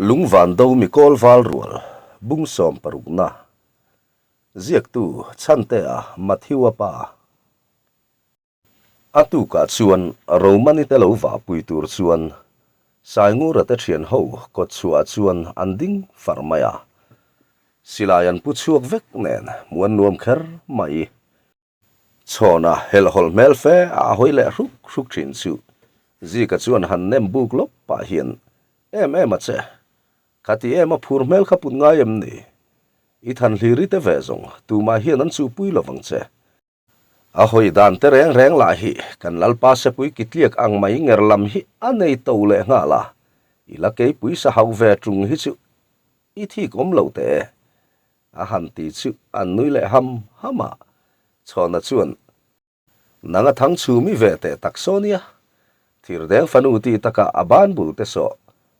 Lungvan do mikawl val rual bung sawm parukna ziaktu Chhantea Matthew-a pa. A tukah chuan Romani te lo vahpui tur chuan Saingura te thian ho kawtchhuah chuan an ding far mai a. Silai an pu chhuak vek nen hmuh an nuam kher mai. Chhawna helhhawlh hmel fe a hawi leh hruk hruk thin chu Zika chuan han nem buk lawp pah hian, Em em a che, khati em a phur hmel kha put ngai em ni? I than hlir i te ve zawng tumah hian an chuhpui lovang che. A hawi dan te reng reng lah hi kan Lalpa sepui kitliak ang mai nger lam hi a nei to leh nghal a, i la keipui sa hauh ve tung hi chu i thik awm lo teh e. A han ti chu an nui leh ham ham a, Chhawna chuan, Nang a thang chhum i ve teh tak saw nia, Thirdeng fanu ti takah a ban bul te sawh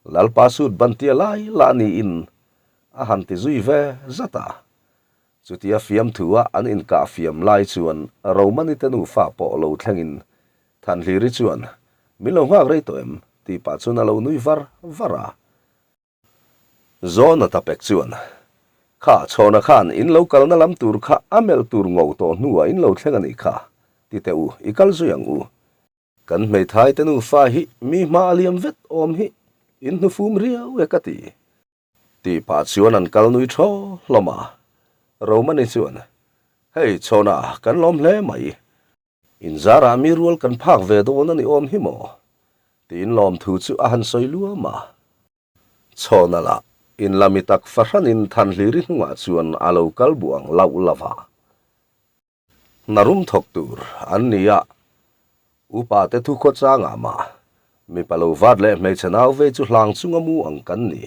Lalpa sut ban tia lai lah niin a han ti zui ve zat a. Chutia fiamthua an inkah fiam lai chuan Romani te nufa pawh lo thlengin Thanhliri chuan, Min lo nghak rei tawh em? tih pah chuan a lo nui var var a. Zawna tapek chuan, Kha, Chhawna khan in lo kalna lam tur kha a melh tur ngo tawh hnuah in lo thleng a nih kha, ti teh u, i kal zui ang u. Kan hmeithai te nufa hi mi hma a liam vet awm hi in hnufum riau e ka ti. Tih pah chuan an kal nui thaw hlawm a. Romani chuan, Hei, Chhawna, kan lawm hle mai. In zarah mi rual kan phak ve dawn a ni awm hi maw? Tiin lawmthu chu a han sawi luam a. Chhawna lah in la mi tak fahranin Thanhliri hnungah chuan a lo kal buang lauh lauh a. Hna rum thawk tur an ni a, upa te thu khawchangah mah mipa lo vat leh hmeichhe nau vei chu hlang chunga mu ang kan ni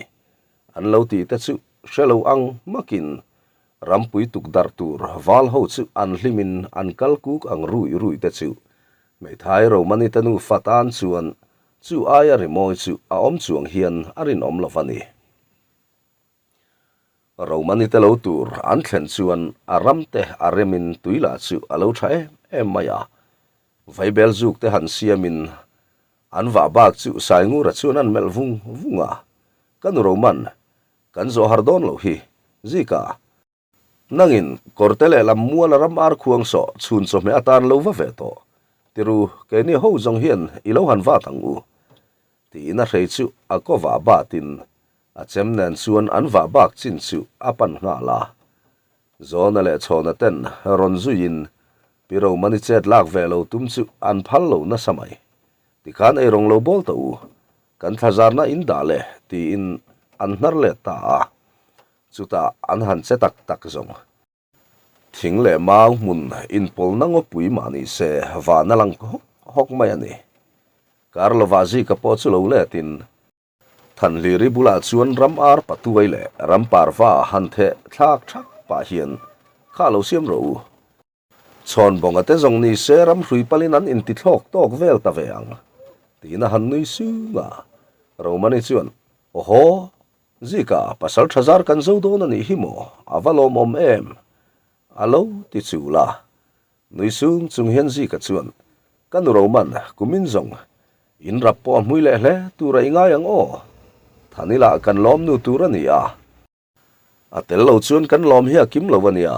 an lo tih te chu hre lo ang makin Rampui tukdarh tur val ho chu an hlimin an kal kuk ang rui rui te chu hmeithai Romani te nufa tan chuan chu aia rimawi chu a awm chuang hian a rinawm lo va ni. Romani te lo tur an thlen chuan a ram te a remin tui lah chu a lo tha em em mai a, vaibel zuk te han siamin an vah bak chu Saingura chuan an melh vung vung a, Ka nu Roman, Kan zawh har dawn loh hi, Zika. Nangin kawrte leh lam muala ram ar khuang sawh chhun chawhmeh atan lo va ve tawh. Tiru, keini ho zawng hian i lo han vat ang u. Tiin a hrei chu a kaw vah batin a chem nen chuan an vah bak chin chu a pan nghal a. Zawna leh Chhawna ten rawn zuiin Pi Romani chet lak ve lo tum chu an phal lo nasa mai. Tikhan eirawng lo bawl tawh u. Kan thlazarna in dah le tiin an hnar let ta a, chutah an han che tak tak zawng. Thing leh mau hmun inpawlna ngawpui mah ni se van a lang hawk hawk mai a ni. Kar lovah Zika pawh chu lo letin Thanhliri bulah chuan ram ar patuai leh ram parva han theh thlak thak pah hian kha lo siam rawh u. Chhawnbawnga te zawng ni se ramhrui palin an intithlawk tawk vel ta ve ang, tiin a han nui sung a. Romani chuan, Awhaw, Zika, pasal tha zar kan zo dawn a nih hi maw, a va lawmawm em? A lo ti chul a. Nui sung chung hian Zika chuan, Ka nu Roman, kumin zawng, in rap pawh a hmui leh hle tur a i ngai ang aw. Thanila kan lawm nu tur a ni a. A tel lo chuan kan lawm hi a kim lo a nia,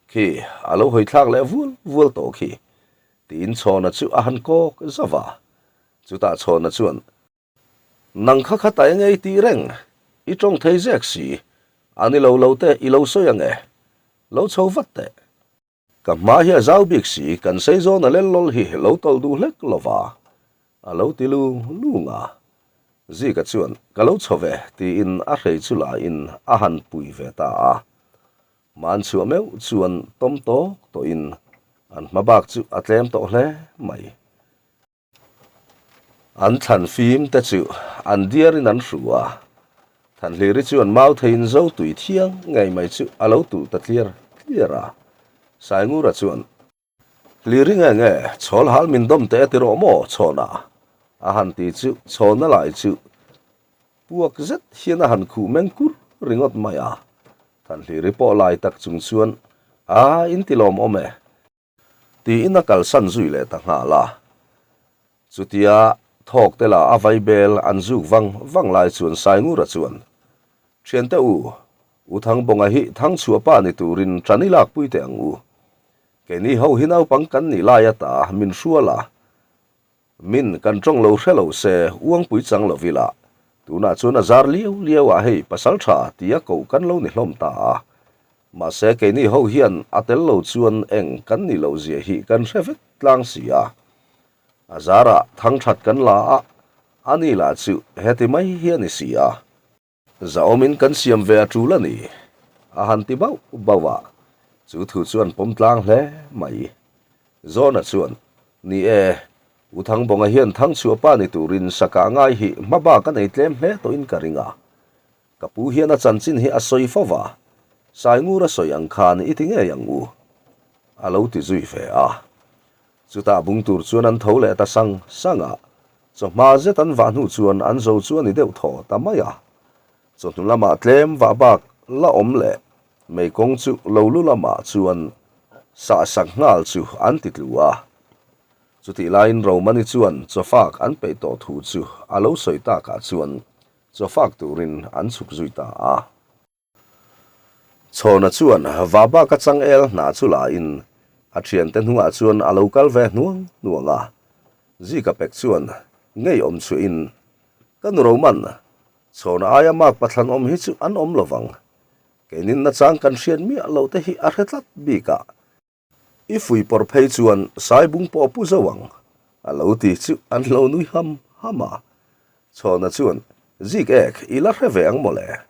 khi a lo hawi thlak leh vual vual tawh khi, tiin Chhawna chu a han kawk zauh a. Chutah Chhawna chuan, Nang kha kha ta eng ei tih reng, i tawng thei zek si, a ni lo lo te i lo sawi ang e, lo chho vat teh. Ka hma hi a zau bik si, kan sei zawn a lel lawl hi lo tawlh duh hlek lo va, a lo ti lung lung a. Zika chuan, Ka lo chho ve, tiin a hrei chu lain a han pui ve ta a. Hman chhuah meuh chuan tawm tawk tawhin an hma bak chu a tlem tawh hle mai. An thlan fim te chu an diarin an hru a, Thanhliri chuan mau theiin zo tui thiang ngei mai chu a lo tulh ta tliar tliar a. Saingura chuan, Hliri nge nge, chhawl hal min dawm teh a ti rawh maw Chhawna? a han ti chu Chhawna lai chu puak zet hian a han khuh meng kur ringawt mai a. Thanhliri pawh lai tak chung chuan, A intilawmawm e, Tiin a kalsan zui leh ta nghal a. Chutia Thawk te la a vaibel an zuk vang vang lai chuan Saingura chuan, Thiante u, U Thangbawnga hi Thangchhuah pa ni turin ṭan i lakpui teh ang u. Keini ho hi naupang kan nih lai ata min hrual a, min kan ṭawng lo hre lo se uangpui chang lo ila, tunah chuan a zar liau liau ah hei pasal ṭha tia koh kan lo ni hlawm ta a. Mahse keini ho hian a tel lo chuan eng kan nih loh zia hi kan hre vek tlang si a. A zarah thangṭhat kan la a, ani lah chu heti mai hi a ni si a. Zahawmin kan siam ve a tul a ni, a han ti bauh bauh a, chu thu chuan pawm tlang hle mai. Zawna chuan, Ni e, U Thangbawnga hian Thangchhuah pa ni turin saka ngai hi hma bak a nei tlem hle tawhin ka ring a. Ka pu hian a chanchin hi a sawi fo va, Saingur a sawi ang khan i ti ngei ang u, a lo ti zui ve a. Chutah bung tur chuan an tho leh ta sang sang a, chawhma zet an vah hnu chuan an zo chu a ni deuh thaw ta mai a. Chawhnu lamah tlem vah bak la awm leh mei kawng chu lo lu lamah chuan sah sak nghal chu an ti tlu a. Chutih laiin Romani chuan chawfak an peih tawh thu chu a lo sawi takah chuan chawfak turin an chhuk zui ta a. Chhawna chuan Vabaka changel hna chu la in a thiante hnungah chuan a lo kal ve hnuang hnuang a. Zika pek chuan ngei awm chhuah in, Ka nu Roman, Chhawna aia mak pathlan awm hi chu an awm lovang. Keinin nachang kan hriat miah loh te hi a hre tlat bik a. I fui pawr phei chuan Saibung pawh pu zo ang, a lo ti chu an lo nui ham ham a. Chhawna chuan, Zik ek, i la hre ve ang mawle,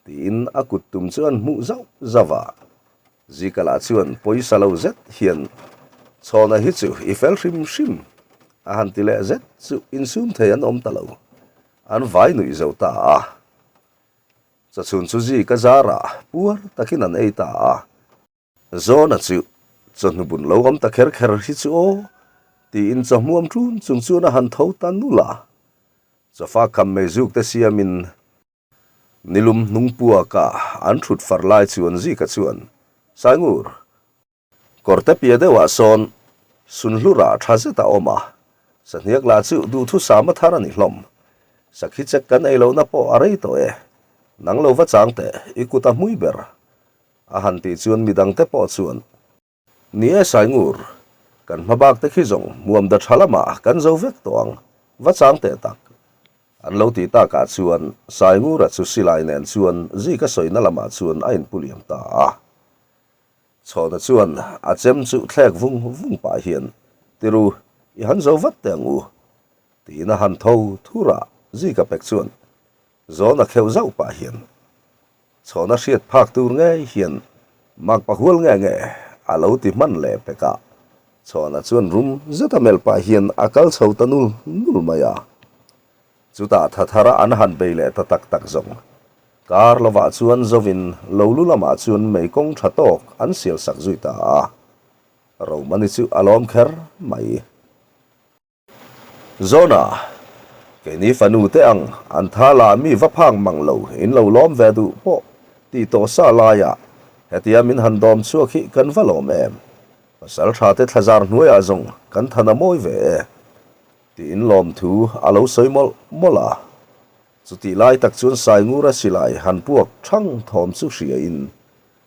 tiin a kut tum chu an hmuh zauh zauh a. Zika lah chuan pawisa lo zet hian, Chhawna hi chu i fel hrim hrim, a han ti leh zet chu insum thei an awm ta lo, an vai nuih zo ta a. Chawchhun chu Zika zarah puar takin an ei ta a. Zawna chu chawhnu bun lo awm ta kher kher hi chu aw, tiin chawhmuam ṭun chung chuan a han tho ta nul a. Chawfa kham mei zuk te siamin nilum hnung puaka an ṭhut far lai chuan Zika chuan, Saingur, kawrte pia deuhah sawn sunhlurah ṭha zet a awm a, sahniak lah chu duhthusam a thar a ni hlawm. Sakhi chek kan ei lohna pawh a rei tawh e, nang lo va chang teh, i kut a hmui ber. A han tih chuan midangte pawh chuan, Ni e Saingur, kan hma bak te khi zawng hmuam da tha lamah kan zo vek tawh ang, va chang teh tak. An lo tih takah chuan Saingura chu silai nen chuan zika sawina lamah chuan a inpu liam ta a. Chhawna chuan a chem chu thlek vung vung pah hian, Tiru, i han zo vat teh ang u, tiin a han tho thur a, zika pek chuan Zawna kheuh zauh pah hian chhawna hriat phak tur ngei hian mak pahual nge nge a lo ti hman leh pek a, chhawna chuan rum zeta melh pah hian a kal chho ta nul nul mai a. Chutah tha thara an han bei leh ta tak tak zawng. Kar lovah chuan zovin lo lu lamah chuan mei kawng tha tawk an sial sak zui ta a, Romani chu a lawm kher mai. Zona, keini fanu te ang an tha la mi va phang mang lo in lo lawm ve duh pawh tih tawh sa laiah hetia min han dawm chhuak hi kan va lawm em? Pasal tha te thlazar hnuaiah zawng kan than a mawi ve e tiin lawmthu a lo sawi mawlh mawlh a. Chutih lai tak chuan Saingura silai han puak thang thawm chu hriain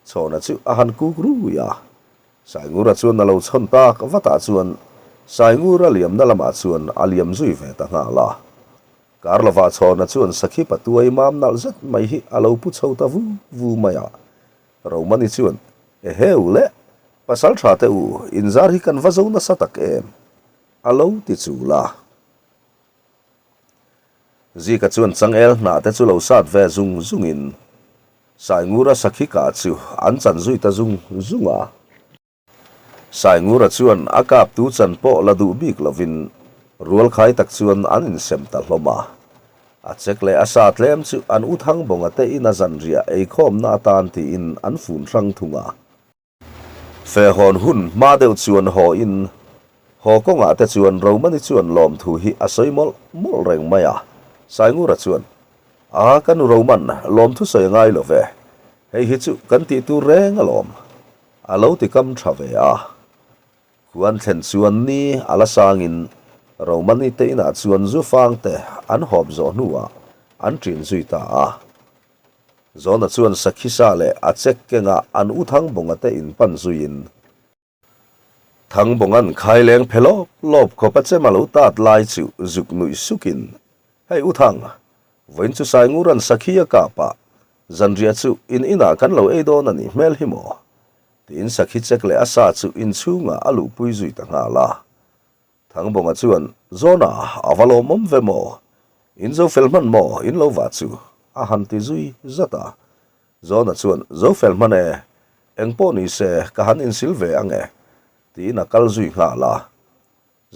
Chhawna chu a han kuk rui a. Saingura chuan a lo chhawn tak vatah chuan Saingura liamna lamah chuan a liam zui ve ta nghal a. Karlova Chhawna chuan sakhi patuai mam nalh zet mai hi a lo pu chho ta vu vu mai a. Romani chuan, Eheu le, pasal tha te u, inzar hi kan va zo nasa tak em? a lo ti chul a. Zika chuan changel hnah te chu lo sat ve zung zungin Saingura sakhi kah chu an chan zui ta zung zung a. Saingura chuan a kap tu chan pawh la duh bik lovin rualkhai tak chuan an insem ta hlawm a. A chek leh a sa tlem chu an u Thangbawnga te ina zanriah eikhawmna atan tiin an fun hrang thung a. Fehhawn hun hma deuh chuan haw in haw kawngah te chuan Romani chuan lawmthu hi a sawi mawlh mawlh reng mai a. Saingura chuan, A ka nu Roman, lawmthu sawi a ngai lo ve. Hei hi chu kan tih tur reng alawm. A lo ti kam tha ve a. Khuan thlen chuan ni a la sangin. Romani te inah chuan zu fang te an hawp zawh hnuah an ṭin zui ta a. Zawna chuan sakhi sa leh a chek kengah an u Thangbawnga te in pan zuiin, Thangbawnga'n khaileng phe lawp lawp khawp a chem a lo tat lai chu zuk nuih sukin, Hei u Thang, vawiin chu Saingura'n sakhi a kap a, zanriah chu in inah kan lo ei dawn a nih hmel hi maw? Tiin sakhi chek leh a sa chu inchhungah a luhpui zui ta nghal a. Thangbawnga chuan, Zawna, a va lawmawm ve maw? In zo fel hman maw? In lo va chu? a han ti zui zat a. Zawna chuan, Zo fel hman e, eng pawh ni se ka han insil ve ang e, tiin a kal zui nghal a.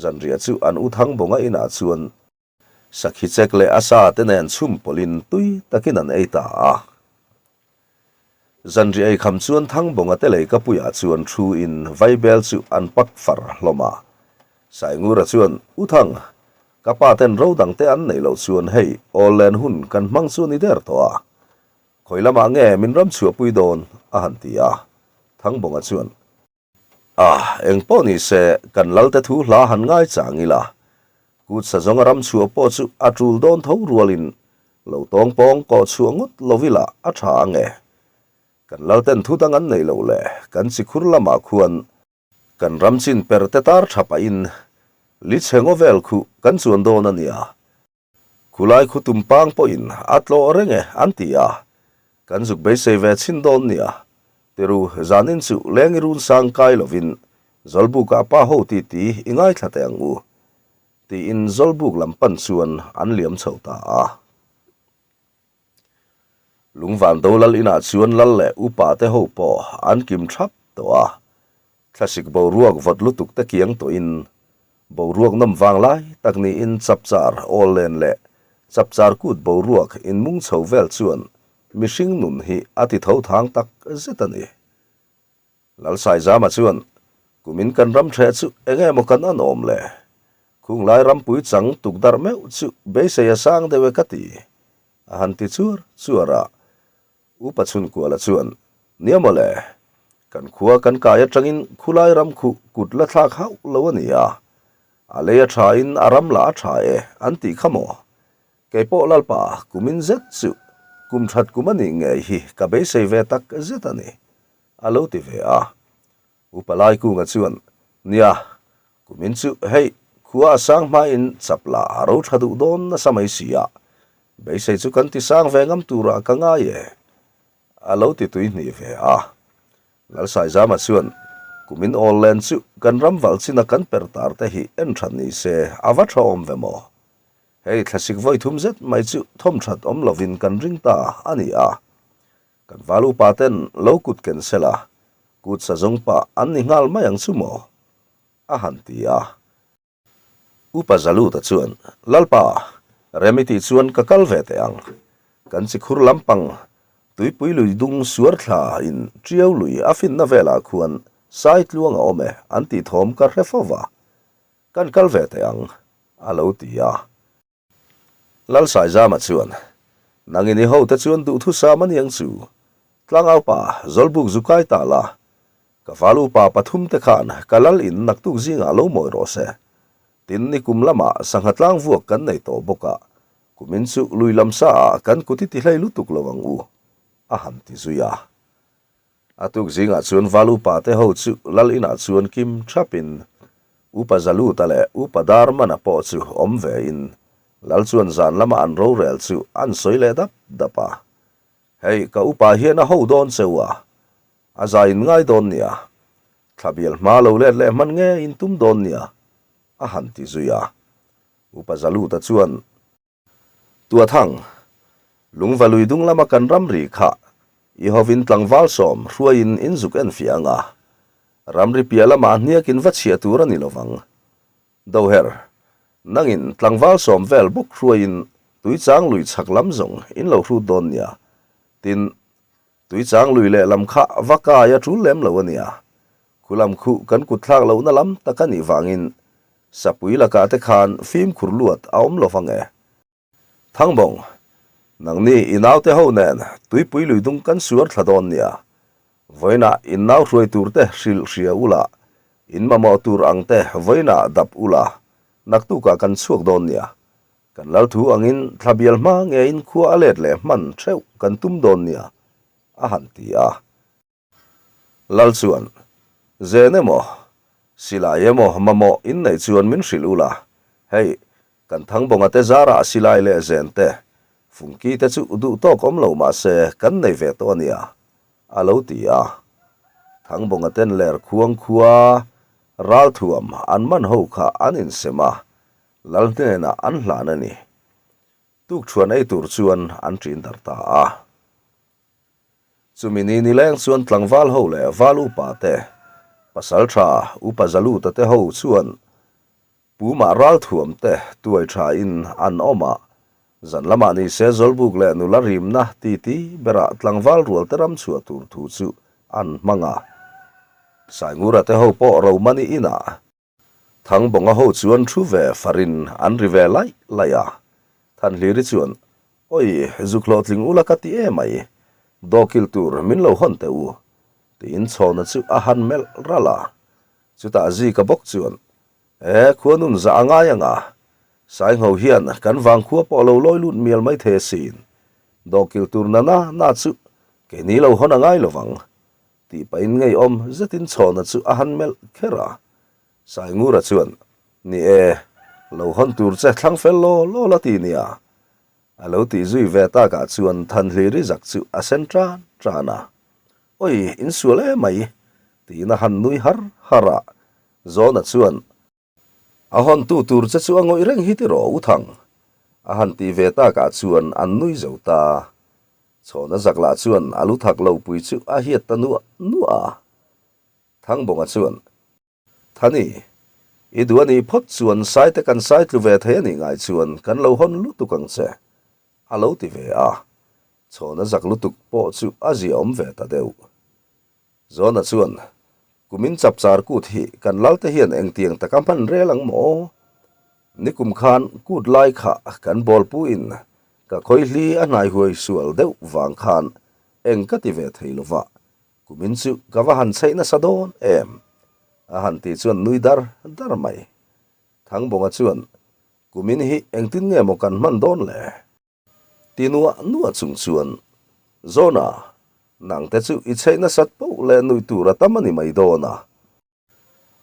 Zanriah chu an u Thangbawnga inah chuan Sakhi chek leh a sa te nen chhum pawlhin tui takin an ei ta a. Zanriah ei kham chuan Thangbawnga te lei kapuiah chuan thu in vaibel chu an pak far hlawm a. Saingura chuan, U Thang, ka pa ten ro dang te an neih loh chuan hei awl len hun kan hmang chu a ni der tawh a. Khawi lamah nge min ram chhuahpui dawn? a han ti a. Thangbawnga chuan, A, eng pawh ni se, kan Lalte thu hla han ngai chang ila. Kut sa zawnga ram chhuah pawh chu a tul dawn tho rualin lo tawng pawng kawh chhuah ngawt lo ila a tha ang e. Kan Lalten thu dang an neih loh leh kan chikhur lamah khuan kan ram chin per te tar tha pahin li chhe ngaw vel khuh kan chuan dawn a nia. Khulai khu tumpang pawhin a tlawh reng e an ti a, kan zuk beisei ve chhin dawn nia. Tiru, zanin chu leng i run sang kai lovin Zawlbukah pa ho ti ti i ngaithla teh ang u, tiin Zawlbuk lam pan chuan an liam chho ta a. Lungvan do lal inah chuan lal leh upa te ho pawh an kim thap tawh a, Thlasik boruak vawt lutuk te kiang tawhin boruak nawm vang lai tak niin chapchar awl len leh chapchar kut boruak inmung chho vel chuan mihring nun hi a ti tho thang tak zet a ni. Lalsaizama chuan, Kumin kan ram ṭheh chu eng emaw kan an awm le? Khunglai rampui chang tukdarh meuh chu beisei a sang deuh e ka ti, a han ti chuar chuar a. Upa Chhunkuala chuan, Nia maw le, kan khua kan kai atangin khulai ram khuh kut la thlak hauh lo a ni a, a lei a thain a ram lah a tha e an tih kha maw? Kei pawh Lalpa kumin zet chu kum that kum a nih ngei hi ka beisei ve tak zet a ni, a lo ti ve a. Upa Laikunga chuan, Nia, kumin chu hei, khua a sang hmain chap lah a ro tha duh dawn nasa mai si a, beisei chu kan ti sang ve ngam turah ka ngai e, a lo ti tui hnih ve a. Lalsaizama chuan, Kumin awl len chu kan ram valh china kan per tar te hi en that ni se a va tha awm ve maw? Hei thlasik vawi thum zet mai chu thawm that awm lovin kan ring ta a ni a. Kan val upa ten lo kut ken sela, kut sa zawng pah an ni nghal mai ang chu maw? a han ti a. Upa Zaluta chuan, Lalpa, rem i tih chuan ka kal ve teh ang. Kan chikhur lampang tuipui lui dung suar thla in Tiau lui a finna velah khuan sai tluang a awm e an tih thawm ka hre fo va, kan kal ve teh ang, a lo ti a. Lalsaizama chuan, Nangin i hote chuan duhthusam a niang chu. Tlangaupa, Zawlbuk zu kai ta la. Ka val upa pathumte khan ka lal in naktuk zingah lo mawi rawh se. Tin, ni kum lamah sangha tlang vuak kan nei tawh bawk a, kumin chu lui lam sa ah kan kut i ti hlei lutuk lo ang u, a han ti zui a. A tuk zingah chuan val upa te ho chu lal inah chuan kim thapin Upa Zaluta leh Upa Darmana pawh chu awm vein lal chuan zan lama an rorel chu an sawi leh dap dap a. Hei ka upa hian a ho dawn cheu a, a zai in ngai dawn nia, thlabial hma lo let leh hman nge in tum dawn nia, a han ti zui a. Upa Zaluta chuan. Tuathang, Lungva lui dung lama kan ramri kha i hovin tlangval sawm hruaiin in zuk en fiah ang a, ramri piah lamah hniakin va chhiah tur a ni lovang. Doher, Nangin tlangval sawm vel bawk hruaiin Tuichang lui chhak lam zawng in lo hrut dawn nia. Tin, Tuichang lui leh lam kha va kai a tul lem lo a nia. Khu lam khuh kan kut thlak lohna lam tak a nih vangin Sapui lakah te khan fimkhur luat a awm lo vang e. Thangbawng, nangni i naute ho nen tuipui lui dung kan suar thla dawn nia. Vawiinah in nau hruai tur te hrilh hria ula, in mamawh tur ang te vawiinah dap ula. Naktukah kan chhuak dawn nia. Kan lal thu angin thla bial hma ngeiin khua a let leh hman theuh kan tum dawn nia, a han ti a. Lal chuan, Zen emaw, silai emaw mamawh in neih chuan min hrilh ula, hei, kan Thangbawnga te zarah silai leh zen te, fungki te chu duh tawk awm lo mah se kan nei ve tawh a nia, a lo ti a. Thangbawnga ten ler khuang khua ralthuam an man ho kha an insem a, Lal hnenah an hlan a ni. Tukṭhuan ei tur chuan an ṭin dar ta a. Chumi ni nileng chuan tlangval ho leh val upa te, pasal tha upa Zaluta te ho chuan Pumah ralthuam te tuai tha in an awm a, zan lamah ni se Zawlbuk leh nula rimna titi berah tlangval rual te ram chhuah tur thu chu an hmang a. Saingura te ho pawh Romani inah Thangbawnga ho chuan thu ve farin an ri ve laih laih a. Thanhliri chuan, Oi, zuk hlawhtling ula ka ti em mai, dawkil tur min lo hawn teh u, tiin chhawna chu a han melh ralh a. Chutah Zika bawk chuan, E, khua nun zah a ngai ang a, Saingho hian kan vangkhua pawh lo lawi lut mial mai thei asin, dawkil tur na na na chu keini lo hawn a ngai lovang, Tih pahin ngeiawm zetin chhawna chu a han melh kher a. Saingura chuan, Ni e, lo hawn tur che thlang fel law law la ti nia. A lo tih zui ve takah chuan Thanhliri zak chu a sen tan tan a. Oi, insual e mai, tiin a han nui har har a. Zawna chuan, A hawntu tur che chu a ngawih reng hi tiraw U Thang? A han tih ve takah chuan an nui zo ta. Chhawna zak lah chuan a lu thak lo pui chu a hiat ta nuah nuah a. Thangbawnga chuan, Thani, i duh a nih phawt chuan saite kan sai tlu ve thei a nih ngai chuan kan lo hawn lutuk ang che, a lo ti ve a. Chhawna zak lutuk pawh chu a ziaawm ve ta deuh. Zawna chuan, Kumin chapchar kut hi kan lalte hian engtiang taka hman rel ang maw? Nikum khan kut lai kha kan bawlpuin ka khawihli a hnai huai sual deuh vang khan eng ka ti ve thei lo va, kumin chu ka va han chheih nasa dawn em? A han ti chuan nui dar dar mai. Thangbawnga chuan, Kumin hi engtin nge maw kan hman dawn le? Ti nuah nuah chung chuan, Zawna, nangte chu i chheih nasat poh leh nuih tur a tam a ni mai dawn a.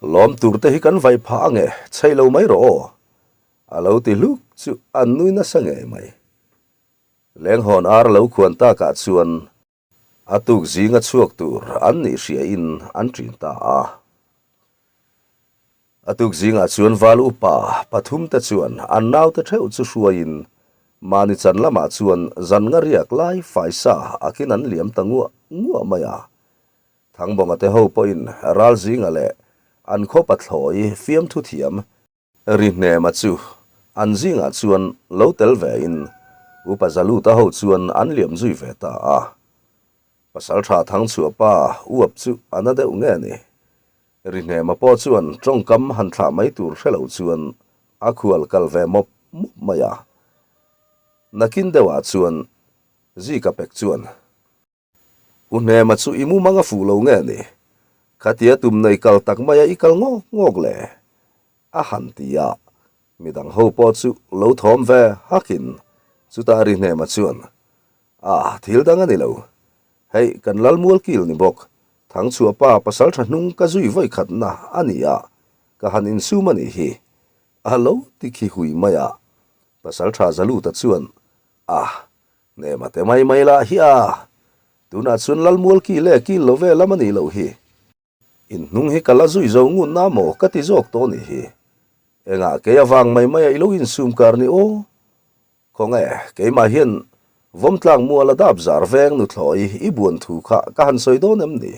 Lawm tur te hi kan vai phah ange, chheih lo mai rawh aw. A lo ti hluk chu an nui nasa ngei mai. Lenghawn ar lo khuan takah chuan a tuk zinga chhuak tur an nih hriain an ṭin ta a. A tuk zingah chuan val upa pathumte chuan an naute theuh chu hruaiin mahni chan lamah chuan zan nga riak lai faisa akin an liam ta nguah nguah mai a. Thangbawnga te ho pawhin ral zinga leh an khaw pathlawi fiamthu thiam ri hnema chu an zingah chuan lo tel vein upa Zaluta ho chuan an liam zui ve ta a. Pasaltha Thangchhuah pa uap chu a na deuh nge ni? Rihnema pawh chuan tawngkam han thlah mai tur hre lo chuan a khual kal ve mawp mawp mai a. Nakin deuhah chuan Zika pek chuan, U Hnema chu i mumang a fuh lo nge ni? Khatia tum nei kal tak maia i kal ngawk ngawk le? A han ti a. Midang ho pawh chu lo thawm ve hakin chutah Rihnema chuan, A, thil dang a ni lo. Hei, kan lal mual kil ni bawk. Thangchhuah pa pasal tha hnung ka zui vawi khatna a ni a, ka han insum a nih hi. A lo ti khi hui mai a. Pasal tha Zaluta chuan, A, hnema te mai mai lah hi a. Tunah chuan lal mual kil e kil lo ve lam a nih loh hi. In hnung hi ka la zui zo ngun na maw ka ti zawk tawh nih hi. Engah kei avang mai mai a i lo insum kar ni aw? Khawnge, keimah hian vawmtlang mual a dap zar veng nuthlawi i buan thu kha ka han sawi dawn em ni?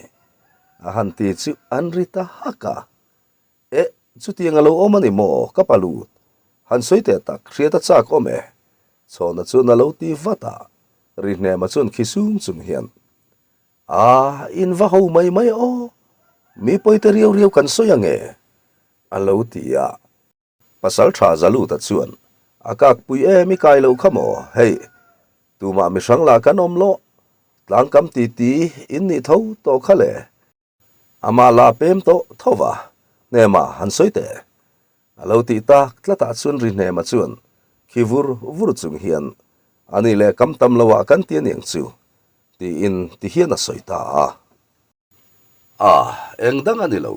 A han ti chu an ri ta hak a. Eh, chutiang a lo awm a ni maw ka pa lut? Han sawi teh tak, hriat a chak awm e. Chhawna chuan a lo ti vat a, ri hnema chuan khi sung chung hian A, in va ho mai mai aw, mi pawite riau riau kan sawi ange, a lo ti a. Pasal tha Zaluta chuan, A kakpui em i kai loh kha maw, hei, tumah mihrang lah kan awm loh, tlangkam titi in nih tho tawh kha le. Amah la pem tawh tho va, hnema han sawi teh. A lo tih tak tlatah chuan Rihnema chuan khi vur vur chung hian, A ni leh kam tam loah kan ti aniang chu, tiin ti hian a sawi ta a. A, eng dang a ni lo.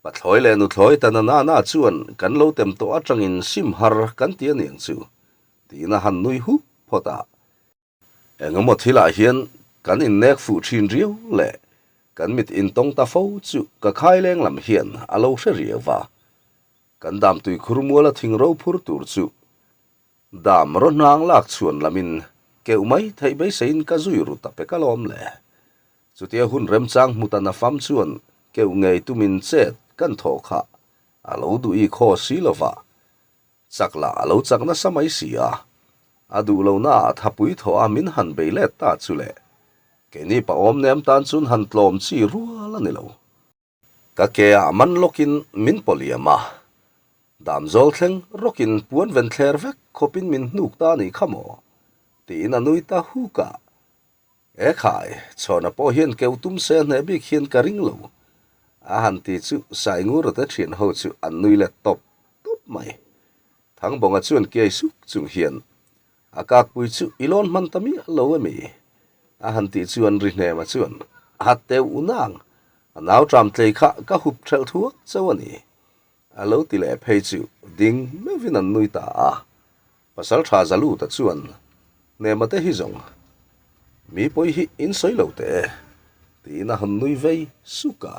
Pathlawi leh nuthlawi ta na na na chuan kan lo tem tawh atangin sim har kan ti aniang chu, tiin a han nui hup phawt a. Engemaw thilah hian kan innek fuh thin riau leh kan mit intawng ta fo chu ka khaileng lam hian a lo hre riau va. Kan dam tuikhur muala thing ro phur tur chu dam raw hnang lak chhuan lamin keuh mai theih beiseiin ka zui ru ta pek alawm le. Chutia hun remchang hmu ta na fam chuan keuh ngei tumin chet kan thawh kha a lo duh i khaw si lova. Chak lah a lo chak nasa mai si a, a duh lo na ah thapui thawh a min han bei let ta chu le. Keini pa awm nem tan chun han tlawm chi rual a ni lo. Ka ke ah man lawkin min paw liam a, damzawl thleng rawkin puan ven thler vek khawpin min hnuk ta a nih kha maw? tiin a nui ta huk a. E khai, chhawna pawh hian keu tum se hneh bik hian ka ring lo. A han ti chu Saingura te thian ho chu an nui let tawp tawp mai. Thangbawnga chuan kiai suk chung hian, A kakpui chu i lawn hman ta miah lo emi? A han tih chuan Rihnema chuan, A teuh unang, a nau tram tlei kha ka hup thelh thuak chauh a ni. A lo ti leh phei chu ding meuhin an nui ta a. Pasal tha Zaluta chuan, Hnema te hi zawng, mi pawi hi in sawi lo teh e, tiin a han nui vei suk a.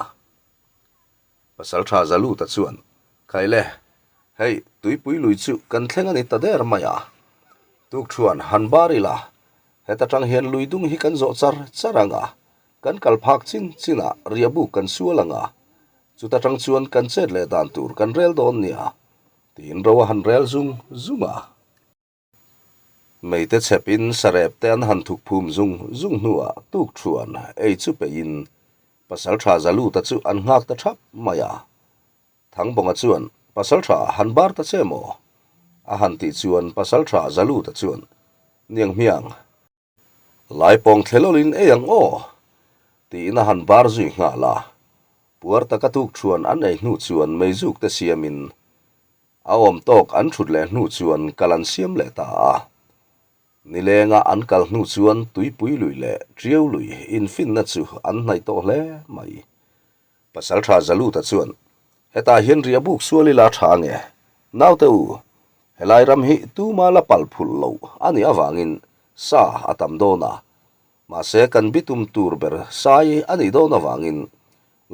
Pasal tha Zaluta chuan, Khaile, hei tuipui lui chu kan thleng a ni ta der mai a. Tukṭhuan han bar ila, heta tang hian lui dung hi kan zawh char char ang a, kan kal phak chin chinah riahbuk kan sual ang a, chuta tang chuan kan chet leh dan tur kan rel dawn nia, Tiin ro a han rel zung zung a. Meite chhepin sarep te an han thuk phum zung zung hnuah tuk thuan ei chu peihin Pasaltha Zaluta chu an nghak ta thap mai a. Thangbawnga chuan, Pasaltha han bar ta che maw? A han tih chuan Pasaltha Zaluta chuan, Niang hmiang, Laipawng thlelawlin ei ang aw? Tiin a han bar zui nghal a. Puar taka tuk thuan an ei hnu chuan meizuk te siamin a awm tawk an thut leh hnu chuan kal an siam leh ta a. Nilenga an kal hnu chuan tuipui lui leh tiau lui infinna chu an hnaih tawh hle mai. Pasaltha Zaluta chuan, Hetah hian riah buk sual ila tha nge? Naute u, helai ram hi tuma la pal phulh loh a nih avangin sa a tam dawn a, mahse kan bitum tur ber sai a nih dawn avangin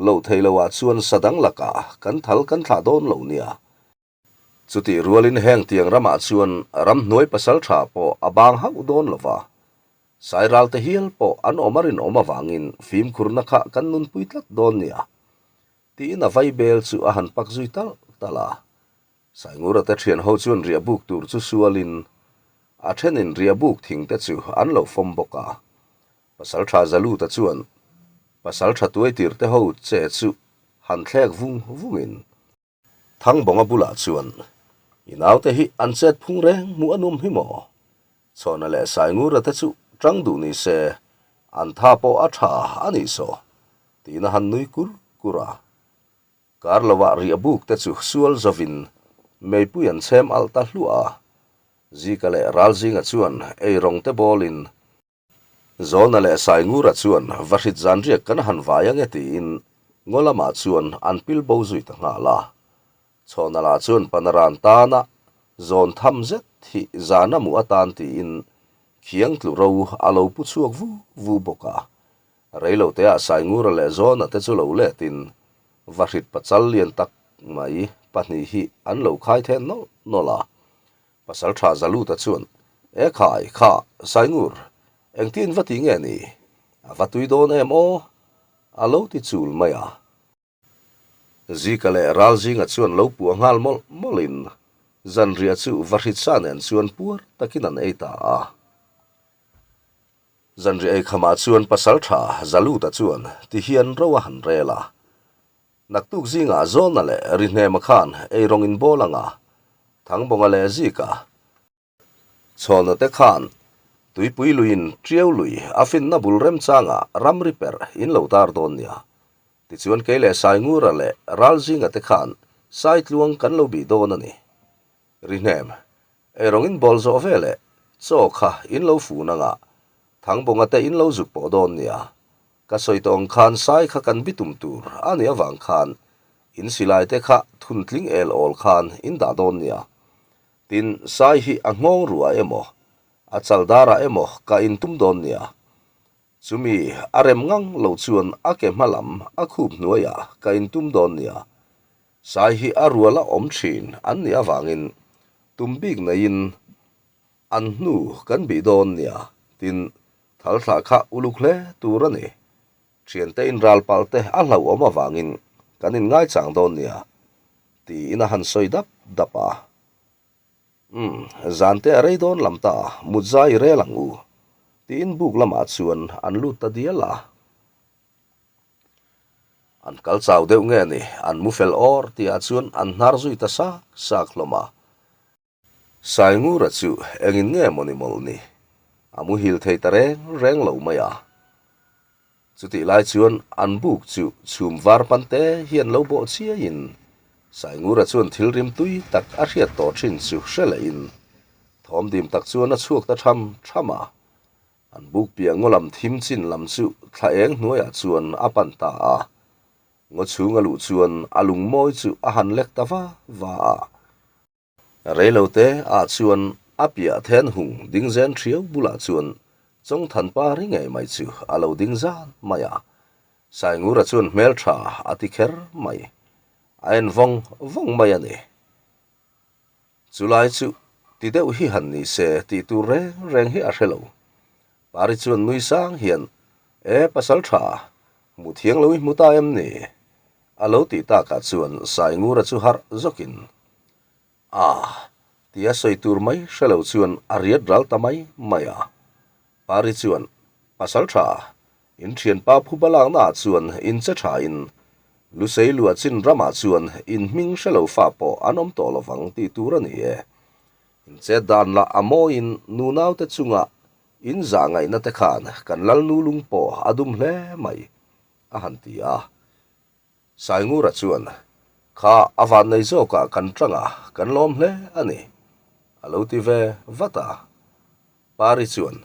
loh theih loah chuan sa dang lakah kan thal kan thlah dawn lo nia. Chutih rualin heng tiang ramah chuan ramhnuai pasaltha pawh a bang hauh dawn lo va, Sairalte hial pawh an awm a rinawm avangin fimkhurna kha kan nunpui tlat dawn nia, tiin a vaibel chu a han pak zui talh talh a. Saingura te thian ho chuan riah buk tur chu sualin a thenin riah buk thing te chu an lo fawm bawk a. Pasaltha Zaluta chuan pasaltha tuaitir te ho che chu han thlek vung vungin, Thangbawnga bulah chuan, I naute hi an chet phung reng hmuh a nuam hi maw? Chhawna leh Saingura te chu tang duh ni se, an tha pawh a tha a nih saw, tiin a han nui kur kur a. Kar lovah riah buk te chu sual zovin meipui an chhem alh ta hluah a. Zika leh Ralzinga chuan eirawng te bawlin, Zawlna leh Saingura chuan Vahrit zanriak kan han vai ange tiin ngaw lamah chuan an pil bo zui ta nghal a. Chhawna lah chuan Panaran tana zawn tham zet hi zan a mu atan tiin khiang tlu ro a lo pu chhuak vu vu bawk a. Reiloteah Saingura leh Zawna te chu lo letin Vahrit pachal lian tak mai pahnih hi an lo khai then nawlh nawlh a. Pasalṭha Zaluta chuan, E khai, kha, Saingur, engtin va ti nge ni? A va tui dawn em aw? A lo ti chul mai a. Zika leh Ralzinga chuan lo puah nghal mawlh mawlhin zanriah chu Vahritsa nen chuan puar takin an ei ta a. Zanriah eikhamah chuan Pasalṭha Zaluta chuan tihian ro a han rel a. Naktuk zingah Zawna leh Rihnema khan eirawng in bawl anga Thangbawnga leh Zika Chhawna te khan Tuipui luiin Tiau lui a finna bul remchanga ramri perh in lo tar dawn nia. Tichuan kei leh Saingura leh Ralzinga te khan Saitluang kan lo bih dawn a ni. Rihnem, eirawng in bawl zawh ve leh chaw kha in lo fun anga Thangbawnga te in lo zuk pawh dawn nia. Ka sawi tawh ang khan sai kha kan bitum tur a nih avang khan in silai te kha thun tling el awl khan in dah dawn nia. Tin, sai hi a nghawng ruah emaw, a chal darah emaw ka in tum dawn nia. Chumi a rem ngang lo chuan a ke hma lam a khup hnuaiah ka in tum dawn nia. Sai hi a rual a awm thin an nih avangin tum bik neiin An hnu kan bih dawn nia, tin, thal thlah kha uluk hle tur a ni. Thiante inral palh te a hlauhawm avangin kan inngaichang dawn nia, tiin a han sawi dap dap a. Umm, zante a rei dawn lam ta, mut zai i rel ang u, tiin buk lamah chuan an lut ta dial a. An kal chau deuh nge ni, an mu fel awr tihah chuan an hnar zui ta sak sak hlawm a. Saingura chu engin nge maw ni mawlh ni? A muhil thei ta reng reng lo mai a. Chutih lai chuan an buk chu chhum var pan te hian lo bawh chiaiin Saingura chuan thil rim tui tak a hriat tawh thin chu hre lehin thawm dim tak chuan a chhuak ta tham tham a. An buk piah ngaw lam thim chin lam chu thla eng hnuaiah chuan a pan ta a. Ngaw chhung a luh chuan a lungmawi chu a han lek ta va va a. Reilote ah chuan a piah then hung ding zen thiau bulah chuan Chawngthanpa ri ngei mai chu a lo ding zan mai a. Saingura chuan hmeltha a ti kher mai. A en vawng vawng mai a ni. Chulai chu ti deuh hi han ni se tih tur reng reng hi a hre lo. Pari chuan nui sang hian, E pasal tha, hmu thiang lo i hmu ta em ni? A lo tih takah chuan Saingura chu harh zawkin, Ah! tia sawi tur mai hre lo chuan a riat ral ta mai mai a. Pari chuan, Pasal tha, in thianpa phuba laknaah chuan in che thain, Lusei luah chin ramah chuan in hming hre lo fa pawh an awm tawh lovang tih tur a ni e. In chet dan lah a mawiin nunaute chunga in zah ngaihna te khan kan Lalnu lung pawh a dum hle mai, a han ti a. Saingura chuan, Kha a vannei zawkah kan tang a, kan lawm hle a ni, a lo ti ve vat a. Pari chuan,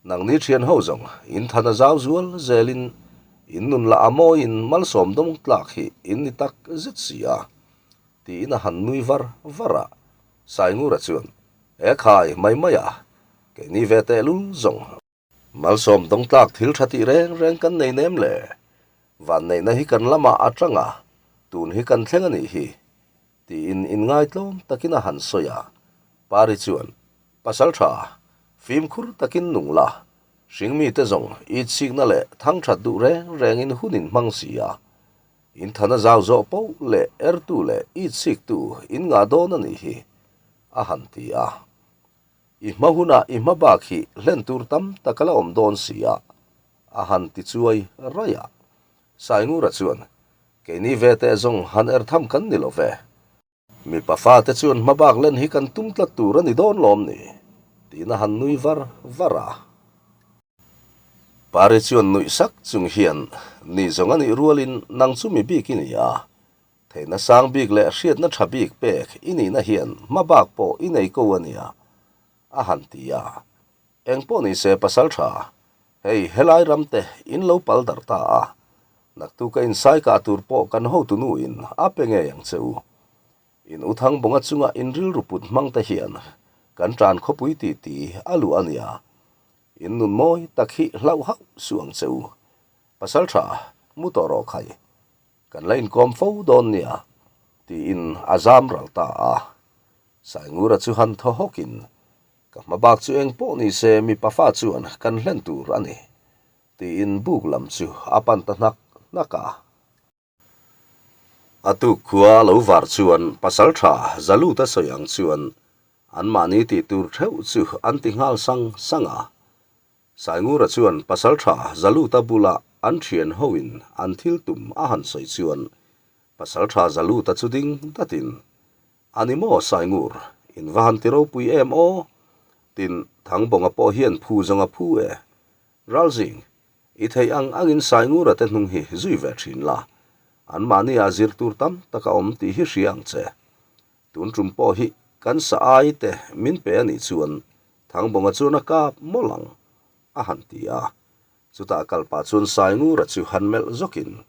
Nangni thian ho zawng, in than a zau zual zelin in nun lah a mawiin malsawm dawng tlak hi in ni tak zet si a, tiin a han nui var var a. Saingura chuan, E khai, mai mai a, keini ve tehlul zawng. Malsawm dawngtlak thil tha tih reng reng kan nei nem le? Vanneihna hi kan lamah a tang a, tun hi kan thleng a nih hi, tiin inngaitlawm takin a han sawi a. Pari chuan, Pasal tha, fimkhur takin nung la, hringmite zawng itsikna leh thangthat duh reng rengin hun in hmang si a, in thana zau zawh poh leh ertu leh itsiktu in ngah dawn a nih hi, a han ti a. I hma hunah i hma bak hi hlen tur tam tak a la awm dawn si a, a han ti chuai raih a. Saingura chuan, Keini ve teh zawng han er tham kan ni lo ve. Mipa fate chuan hma bak len hi kan tum tlat tur a ni dawn lawm ni? tiin a han nui var var a. Pari chuan nuih sak chung hian, Ni zawng a nih rualin nang chu mi bik i ni a, Theihna sang bik leh hriatna tha bik pek i nihna hian hma bak pawh i nei ko a nia, a han ti a. Eng pawh ni se pasal tha, hei helai ram te in lo pal darh ta a, naktuk a insai kah tur pawh kan hotu nu in a pe ngei ang che u. In u Thangbawnga chunga in rilru put hmang te hian kan tan khawpui ti ti a luh a nia. In nun mawi tak hi hlauh hauh suh ang che u. Pasal tha, mu tawh rawh khai. Kan la inkawm fo dawn nia, tiin a zam ral ta a. Saingura chu han thaw hawkin, Ka hma bak chu eng pawh ni se mi pafa chuan kan hlen tur a ni, tiin buk lam chu a pan ta hnak hnak a. A tuk khua lo var chuan pasaltha Zaluta sawi ang chuan anmahni tih tur theuh chu an ti nghal sang sang a. Saingura chuan Pasaltha Zaluta bula an thian hoin an thil tum a han sawi chuan Pasaltha Zaluta chu ding datin, A ni maw Saingur, in va han ti ropui em aw? Tin, Thangbawnga pawh hian phu zawng a phu e. Ralzing, i theih ang angin Saingura te hnung hi zui ve thin la. Anmahniah zir tur tam tak a awm tih hi hria ang che. Tun tum pawh hi kan sa ai te min pe a nih chuan Thangbawnga chuan a kap mawlh ang, a han ti a. Chutah kalpah chuan Saingura chu han melh zawkin,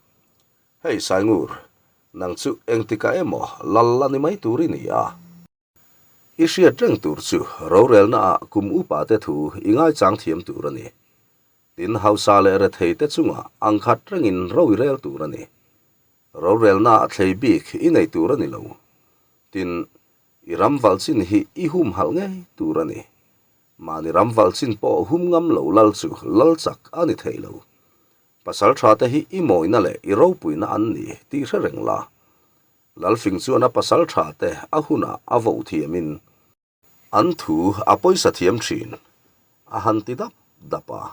Hei Saingur, nang chu engtikah emaw lal a ni mai tur i ni a. I hriat reng tur chu rorelnaah kum upa te thu i ngaichang thiam tur a ni. Tin, hausa leh rethei te chungah ang khat rengin ro i rel tur a ni. Rorelnaah thlei bik i nei tur a ni lo. Tin, i ram valh chin hi i humhalh ngei tur a ni. Mahni ram valh chin pawh hum ngam lo lal chu lal chak a ni thei lo. Pasal tha te hi i mawina leh i ropuina an ni tih hre reng la. Lalfing chuan a pasal tha te a hunah a voh thiamin an thu a pawisa thiam thin a han ti dap dap a.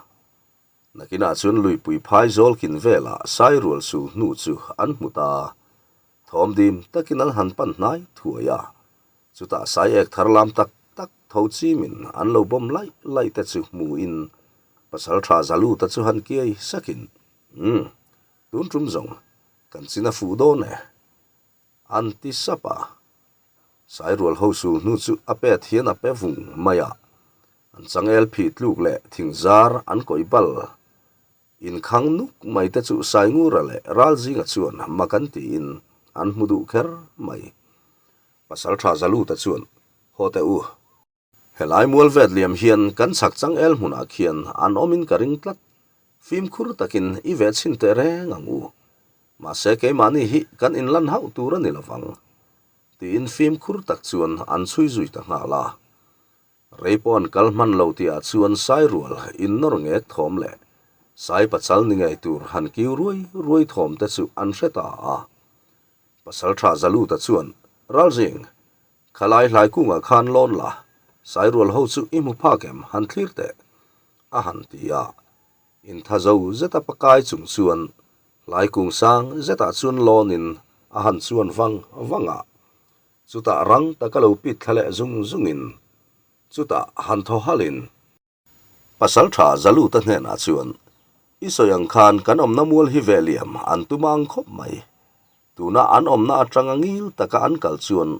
Nakinah chuan luipui phai zawlkin velah sairual sul hnu chu an hmu ta. Thawm dim takin an han pan hnai thuai a. Chutah sai ek thar lam tak tak tho chimin an lo bawm laih laih te chu hmuin pasal tha Zaluta chu han kiai sakin, Umm, tun tum zawng Kan chin a fuh dawn e, an ti sap a. Sairual ho sul hnu chu a pet hian a pe vung mai a, an changel phih tluk leh thing zar an kawih bal. Inkhang nuk mai te chu Saingura leh Ralzinga chuan mak an tiin an hmu duh kher mai. Pasaltha Zaluta chuan, Haw teh u, Helai mual vet liam hian kan chhak changel hmunah khian an awmin ka ring tlat. Fimkhur takin i ve chhin teh reng ang u. Mahse keimahni hi kan inlan hauh tur a ni lovang. Tiin fimkhur tak chuan an chhui zui ta nghal a. Rei pawh an kal hman lo tihah chuan Sairual innawr ngek thawm leh Sai pachal ni ngei tur han kiu ruai ruai thawm te chu an hre ta a. Pasaltha Zaluta chuan, Ralzing, Khalai hlai kungah khan lawn la, Sairual ho chu i hmu phak em han thlir teh, a han ti a. Intha zo zeta pakai chung chuan hlai kung sang zetah chuan lawnin a han chuan vang vang a. Chutah rang taka lo pit thla leh zung zungin chutah han thaw halhin. Pasaltha Zaluta hnenah chuan, I sawi ang khan kan awmna mual hi ve liam an tum ang khawp mai. Tuna an awmna atanga ngil taka an kal chuan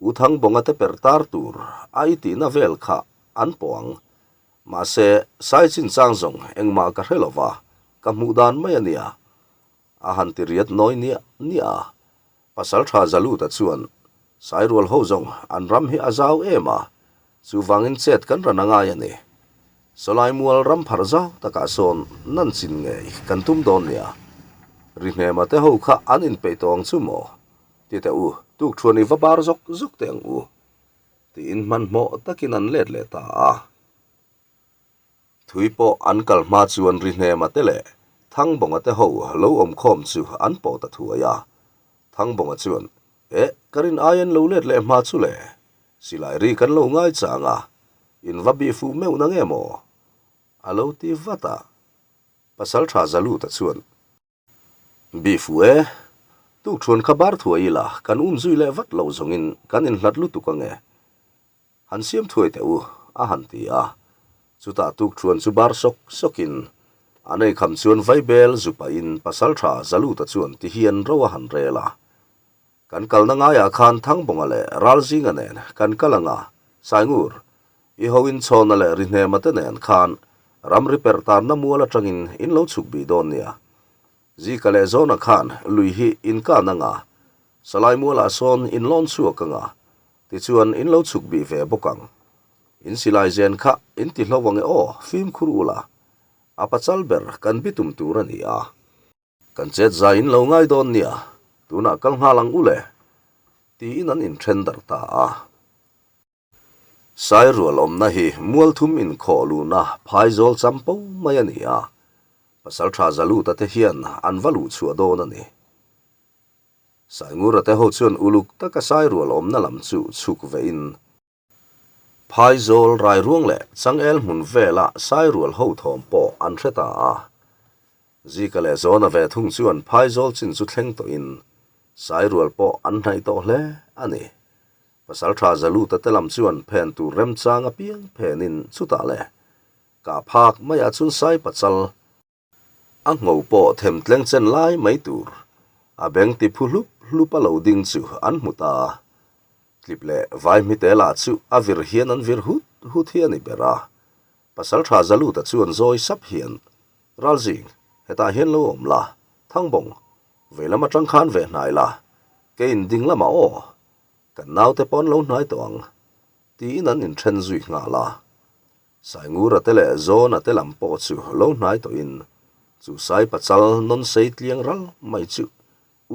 U Thangbawnga te per tar tur a i tihna vel kha an pawh ang. Mahse, sai chinchang zawng engmah ka hre lova, ka hmuh dan mai a nia. A han ti riat nawi niah niah a. Pasaltha Zaluta chuan, Sairual ho zawng an ram hi a zau em a, chuvangin chet kan ran a ngai a ni. Sawlai mual ram pharh zau takah sawn nan chin ngei kan tum dawn nia. Rihnema te ho kha an inpeih tawh ang chu maw? Ti teh u, tuk thuan i va bar zawk zawk teh ang u, tiin hmanhmawh takin an let leh ta a. Thui pawh an kal hma chuan Rihnema te leh Thangbawnga te ho lo awm khawm chu an pawh ta thuai a. Thangbawnga chuan, Eh, ka rin ai an lo let leh hma chu le. Silai ri kan lo ngai chang a, in va bih fuh meuh na nge maw? A lo ti vat a. Pasaltha Zaluta chuan, Bih fuh e, tuk thuan kha bar thuai ila kan um zui leh vat loh zawngin kan inhlat lutuk ange. Han siam thuai teh u, a han ti a. Chutah tuk thuan chu bar sawk sawkin a nei kham chuan vaibel zu pahin pasaltha Zaluta chuan ti hian ro a han rel a. Kan kalna ngaiah khan Thangbawnga leh Ralzinga nen kan kal ang a, Saingur, i ho inchhawna leh Rihnema te nen khan ramri perh tanna mual atangin in lo chhuk bih dawn nia. Zika leh Zawna khan lui hi in kan ang a, Salai mualah sawn in lawn chhuak ang a, Tichuan, in lo chhuk bih ve bawk ang. In silai zen kha in ti hlo ang e aw, fimkhur ula. A pachal ber kan bitum tur a ni a. Kan chet zai in lo ngai dawn nia, tunah kal nghal ang u le, tiin an inthen darh ta a. Sairual awmna hi mualthum inkhawh luhna phaizawl champo mai a ni a, Pasaltha Zaluta te hian an va luhchhuah dawn a ni. Saingura te ho chuan uluk taka Sairual awmna lam chu chhuk vein Phaizawl, Rairuang leh Changel hmun vela Sairual ho thawm pawh an hre ta a. Zika leh Zawna ve thung chuan Phaizawl chin chu thleng tawhin Sairual pawh an hnaih tawh hle a ni. Pasaltha Zaluta te lam chuan phen tur remchang apiang phenin chutah le kah phak maiah chuan Sai pachal A ngho pawh them tleng chen lai mai tur. A beng ti phu hlup hlup a lo ding chu an hmu ta a. Tlip leh vaihmite lah chu a vir hian an vir hut hut hi a ni ber a. Pasalṭha Zaluta chuan zawi sap hian, Ralzing, hetah hian lo awm la, Thangbawng, veilam aṭang khan ve hnai la, keiin ding lamah aw, kan naute pawh an lo hnai tawh ang, tiin an inṭhen zui nghal a. Saingura te leh Zawna te lam pawh chu lo hnai tawhin, chu sai pachal nawn sei tliang ral mai chu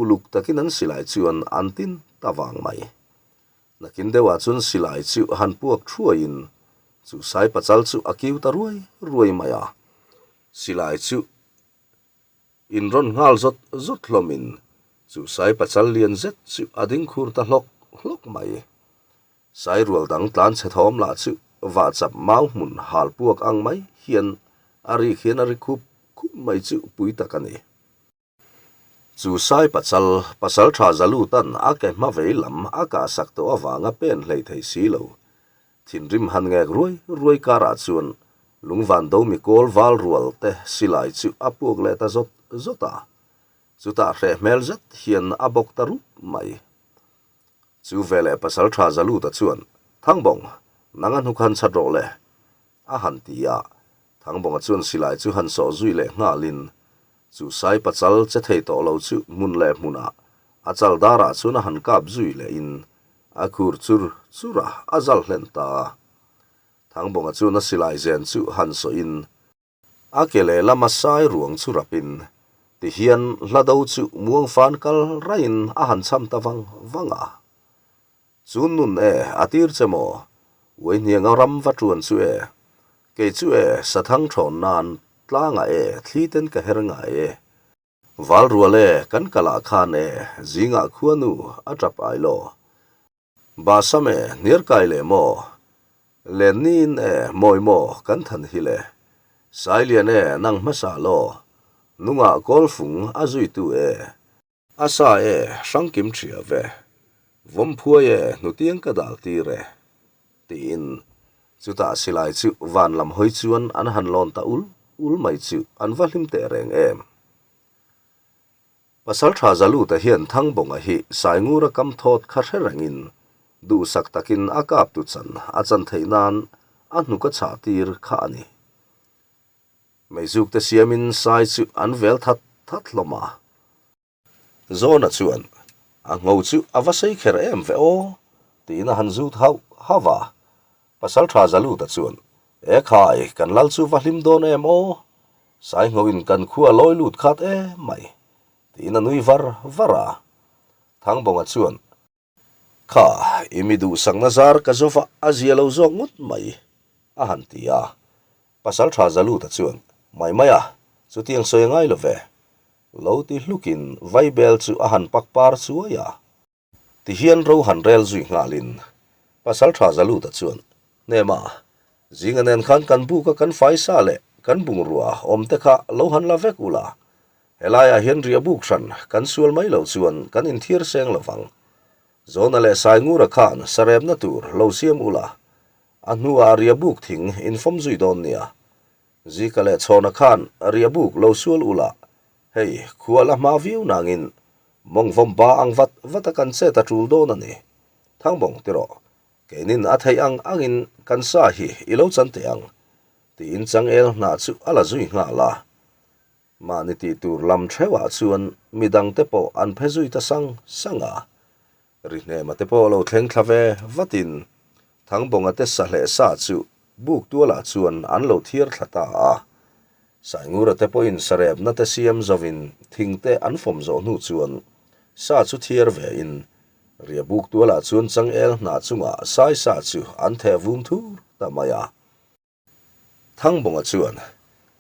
uluk takin an silai chuan an tin ta vang mai. Nakin deuhah chuan silai chu han puak thuaiin chu sai pachal chu a kiu ta ruai ruai mai a, silai chu in rawn nghal zawt zawt hlawmin chu sai pachal lian zet chu a ding khur ta hlawk hlawk mai. Sai rual dang tlan chhe thawm lah chu vahchap mau hmun hal puak ang mai hian a rik hian a ri khup khup mai chu pui tak a ni. Chu sai pachal, pasal tha Zalutan a ke hma vei lam a kah sak tawh avanga pen hlei thei si lo. Thinrim han ngek ruai ruai karah chuan lungvan do mi kawl val rual te silai chu a puak leh ta zawt zawt a. Chutah hreh hmel zet hian a bawk ta rup mai. Chu veleh pasal tha Zaluta chuan, Thangbawng, nang a hnuk han chhat rawh le, a han ti a. Thangbawnga chuan silai chu han sawh zui leh nghalin, chu sai pachal che thei tawh lo chu hmun leh hmunah a chal darah chuan a han kap zui lehin a khur chur chur a, a zal hlen ta a. Thangbawnga chuan a silai zen chu han sawhin, A ke lehlam a sai ruang chu rapin, tihian hlado chu muang fan kal raiin a han cham ta vang vang a. Chu nun e, a tir che maw? Uaihnianga ram va tuan chu e, kei chu e, sathang thawn nan tlangah e, thli ten ka her ngai e. Val rual e, kan kalah khan e, zingah khuanu a tap ai law. Bahsam e, hniar kai leh maw? Len niin e, mawi maw kan than hi le? Sailian e, nang hmasa law? Nungah kawlfung a zuitu e. A sa e, hrangkim thria ve. Vawmphuai e, hnutiang ka dal tir e. Tiin, chutah silai chu van lam hawi chuan an han lawn ta ul ul mai chu an va hlim teh reng em. Pasalṭha Zaluta hian Thangbawnga hi Saingura kam thawt kha hre rengin duhsak takin a kaptu chan a chan theih nan a hnuk a chhah tir kha a ni. Meizukte siamin sai chu an vel that that hlawm a. Zawna chuan, A ngho chu a va sei kher em ve aw, tiin a han zut hauh hauh a. Pasalṭha Zaluta chuan, E khai, kan lal chu va hlim dawn em aw? Sainghoin kan khua lawi lut khat em mai, tiin a nui var var a. Thangbawnga chuan, Kha, i mi duhsakna zar ka zo va, a zia lo zawk ngawt mai, a han ti a. Pasalṭha Zaluta chuan, Mai mai a, chutiang sawi a ngai lo ve. Lo ti hlukin vaibel chu a han pak par chuai a. Tihian ro han rel zui nghalin Pasalṭha Zaluta chuan, Hnema, zinga nen khan kan buka kan faisa leh kan bungrua awm te kha lo han la vek ula, helaiah hian riah buk hran kan sual mai loh chuan kan inthiar seng lo vang. Zawna leh Saingura khan sarepna tur lo siam ula, a hnuah riah buk thing infawm zui dawn nia. Zika leh Chhawna khan riah buk lo sual ula, hei khua la hma viau nangin mawng vawm ba ang vat vat a kan chet a tul dawn a ni. Thangbawng ti rawh, keinin a theih ang angin kan sa hi i lo chan teh ang, tiin changel hnah chu a la zui nghal a. Mahni tih tur lam theuhah chuan midangte pawh an phe zui ta sang sang a. Rihnema te pawh lo thleng thla ve vatin Thangbawnga te sa hleh sa chu buk tualah chuan an lo thiar thla ta a. Saingura te pawhin sarepna te siam zovin thing te an fawm zawh hnu chuan sa chu thiar vein ria buk tualah chuan changel hnah chungah sai sa chu an theh vum thur ta mai a. Thangbawnga chuan,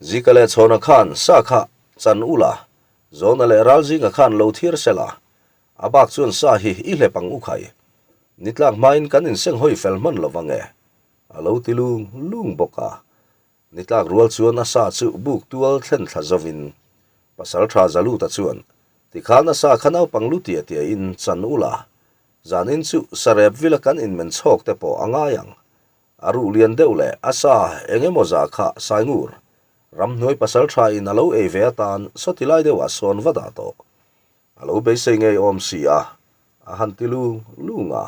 Zika leh Chhawna khan sa kha chan u la, Zawna leh Ralzinga khan lo thiar se la, a bak chuan sa hi i hlep ang u khai. Ni tlak hmain kan inseng hawi fel hman lo vang e, a lo ti lung lung bawk a. Ni tlak rual chuan a sa chu buk tual thlen thla zovin, Pasalṭha Zaluta chuan, Tikhan a sa kha naupang lu tia tiain chan u la, zanin chu sarep vila kan inmen chhawk te pawh a ngai ang, A ruh lian deuh leh a sa eng emaw zah kha Saingur, ramhnuai pasal tha in a lo ei ve atan sawti lai deuhah sawn va dah tawh. A lo beisei ngei awm si a, a han ti lung lung a.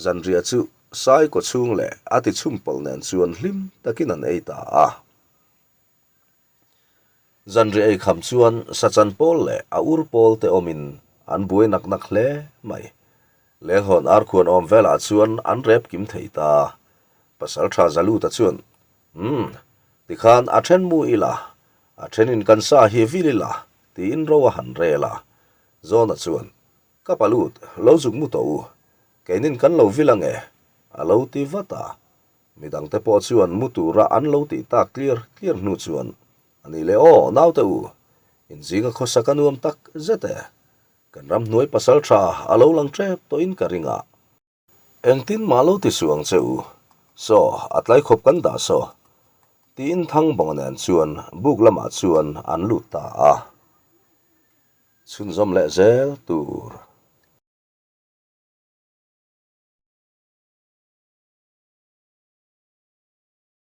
Zanriah chu Sai kawchhung leh a ti chhum pawlh nen chuan hlim takin an ei ta a. Zanriah ei kham chuan Sachan pawl leh a ur pawl te awmin an buai nak nak hle mai. Lenghawn arkhuan awm velah chuan an rep kim thei ta. Pasaltha Zaluta chuan, Umm, tikhan a then mu ila, a thenin kan sa hi vil ila, tiin ro a han rel a. Zawna chuan, Ka palut, lo zuk mu tawh u, keinin kan lo vil ange, a lo ti vat a. Midangte pawh chuan mu tura an lo tih tak tlir tlir hnu chuan, A ni le aw, naute u, inzinga khawsak a nuam tak zet e. Kan ramhnuai pasal tha a lo lang tep tawhin ka ring a. Engtin mah lo ti suh ang che u, saw, a tlai khawp kan dah saw, tiin Thangbawnga nen chuan buk lamah chuan an lut ta a. Chhunzawm leh zel tur.